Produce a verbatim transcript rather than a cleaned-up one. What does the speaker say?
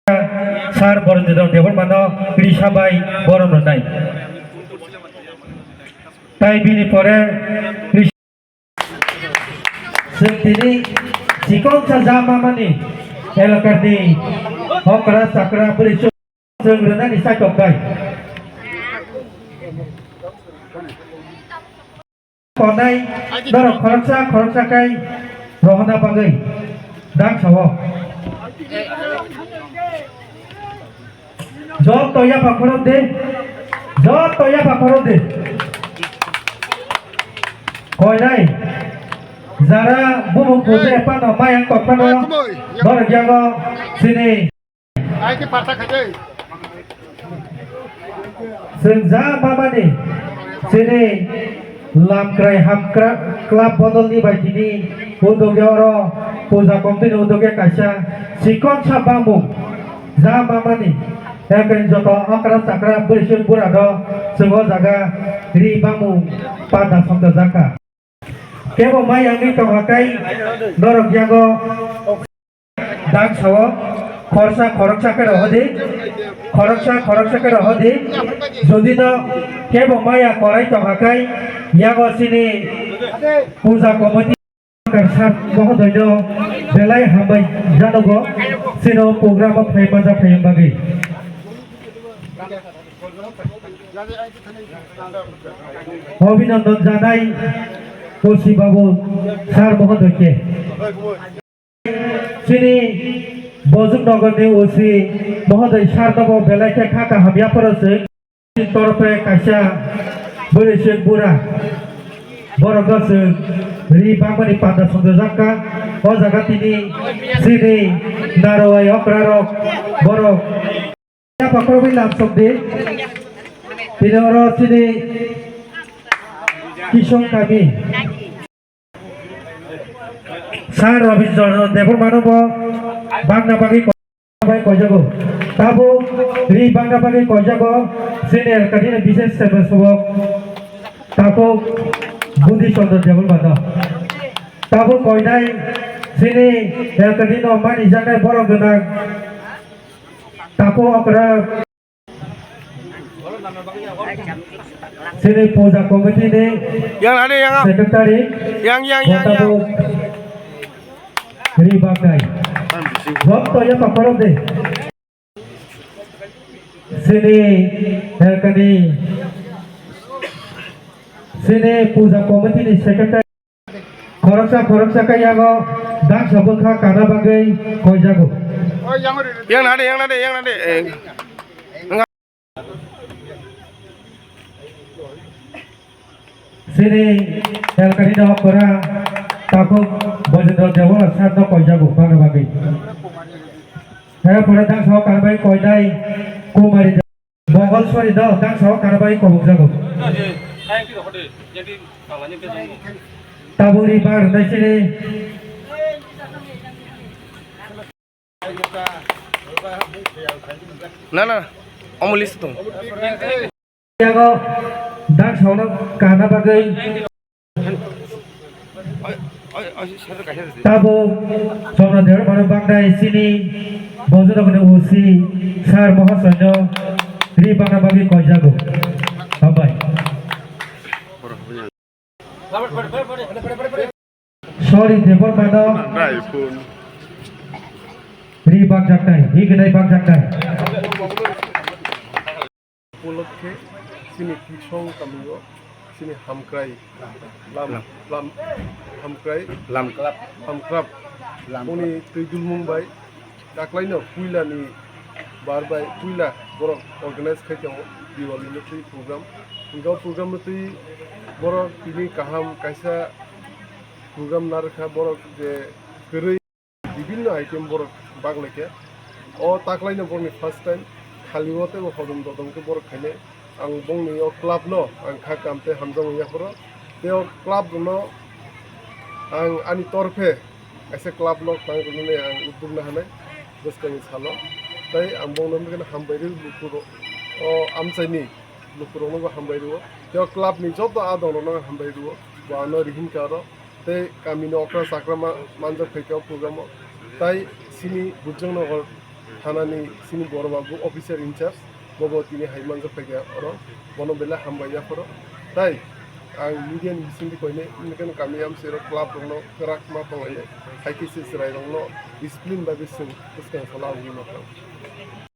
Sir Borendra Debbarmano risa bai borom rwnai. Tai bini pore chwng tini chikon sa ja mamani elakani okra chakra bwrwi chwng rwnani chaitok bai. Konai norok khoroksa khoroksa kai rohorna bagwi dang sao. Joto yapha khorok de, joto yapha khorok de. Koinai jara bumung kuje pano mayang kok pano norok yago sini. Ai ke pata khaje. Chwng ja mamani chini Lamkrai Hamkra Club bodolni bai tini udogya oro puja committee ni udogya kaisa chikon sa bamung ja mamani ekren joto okra chakra bwrwi bura do chwng o jaga ri bamung panda somda jaka. Kebo mai yangwi tongkha kai norok yago dang sao khoroksa khoroksa khe rohodi, khoroksa khoroksa khe rohodi. Jodi no kebo maya korai tongkha kai yago chini puja committee sir mohodoino belai hambai janogo chini program o phai manjak phai bagwi. Abhinandan janai O C babu sir mohodoike. Chini Bozuk Nogor ni O C mohodoi sir nobo belai khe kha kaham yapharo se. Torpe kaisa bwrwi se bura. Borok no se ri bangmani panda songjajakka. O jaga tini chini narwai okra rok borok. Pakhorwi lamsok di. Tini oro chini Kisong kami. Sir Robindra Debbarmano bo bangna bagwi ko-, bai koijago. Tabuk ri bangna bagwi koijago. Senior kadina bises sebe subok. Tabuk Budi Chandra Debbarmano. Tabuk koinai sini kadino mani janai borok gwnang. Tapo okra. Sini puja committee ni Yang ada yang secretary. Yang, yang, yang, yang. Ri bagai. Joto ya pakorok de. Sini, eh, kani. Sini puja committee ni secretary. Khoroksa khoroksa khe yago dangsa bwkha kana bagwi koijago. Yang nade, yang nade, yang nade. Eh. Sini L K D no kora takhuk Bojendra Debbarma sir no koijago kana bagwi. He pore dangsa o kana bagwi koinai Kumari. Mongol sori do, dang sao karbai kobok jago. Taburi bar nai sini. Na, na, omo list tong. Yago, dang sao no kana bagwi. Tabo Somna Debbarmano bagdai sini bojorokni O C sir mohosoino ri bangna bagwi koijago. Hambai. Sorry, Debbarmano ri bagjaknai, ri gnai bagjaknai. Upolokhe chini Kisong kamio chini hamkrai lam, lam, hamkrai lam club, ham club lam boni twi dulmung bai taklaino puila ni bar bai puila borok organize khai tongo Diwali ni twi program. Hingke o program no twi borok tini kaham kaisa program narwkha borok je kwrwi. Bibinno item borok baglaikha. O taklaino borokni first time khali o teibo hodom dodom khe borok khainai. Ang bongni o club no ang kha kam tei hamjakmani yapharo. Tei o club rokno ang ani torphe kaisa club no tang rwnani ang udduk nahanai bwskangni salo. Tei ang bongno hambai rw lukurok o amchaini lukurokno bo hambai rw. Tei o club ni joto adongrokno ang hambai rw. Bo ano rihinka oro. Tei kamini okra chakra ma-, manjak phaikha o program o. Tai sini Bujang Nagar Thanani sini borok ba bo officer in charge, bobo tini hai manjak phaikha oro, bono belai hambai yaphoro. Tai ang media ni bisingtwi koinai, nini kami amsai rok club rokno kwrak ma tonglainai, hai khe se chwrai rokno discipline bai se bwskang sala wngwi ma thang.